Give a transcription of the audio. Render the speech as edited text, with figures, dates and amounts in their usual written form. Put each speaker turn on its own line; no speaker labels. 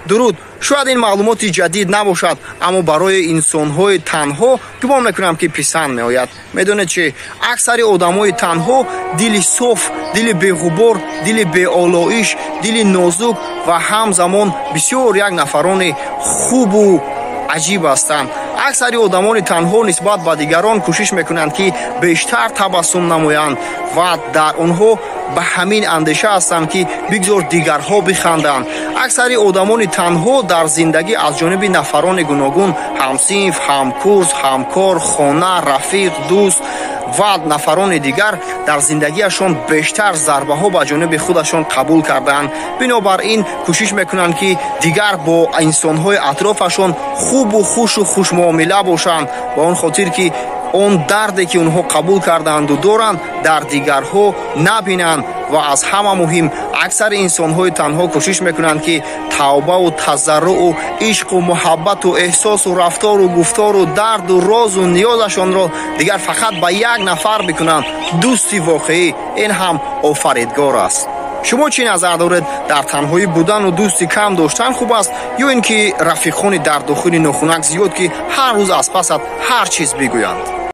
Дуруд. Шояд ин маълумоти ҷадид набошад, аммо барои инсонҳои танҳо гумон мекунам, ки писанд меояд. Медонед чи, аксари одамои танҳо дили соф, дили беғубор, дили беолоиш, дили нозук ва ҳамзамон бисёр як нафарони хубу аҷиб ҳастанд. Аксари одамони танҳо нисбат ба дигарон кӯшиш мекунанд, ки бештар табассум намоянд ва дар онҳо ба ҳамин андеша ҳастанд, ки бигзор дигарҳо биханданд. Аксари одамони танҳо дар зиндагӣ аз ҷониби нафарони гуногун, ҳамсинф, ҳамкурс, ҳамкор, хона, рафиқ, дӯст ва нафарони дигар дар зиндагиашон бештар зарбаҳо ба ҷониби худашон қабул кардаанд. Бинобар ин кӯшиш мекунанд, ки дигар бо инсонҳои атрофашон хубу хушу хушмуомила бошанд, ба он хотир ки он дарде, ки онҳо қабул кардаанду доранд, дар дигарҳо набинанд. Ва аз ҳама муҳим, аксари инсонҳои танҳо кӯшиш мекунанд, ки тавбаву тазарруъу ишқу муҳаббату эҳсосу рафтору гуфтору дарду розу ниёзашонро дигар фақат ба як нафар бикунанд, дӯсти воқеӣ, ин ҳам Офаридгор аст. Шумо чӣ назар доред? Дар танҳоӣ будану дӯсти кам доштан хуб аст ё ин ки рафиқони дар дохили нохунак зиёд, ки ҳар рӯз аз пасат ҳар чиз бигӯянд?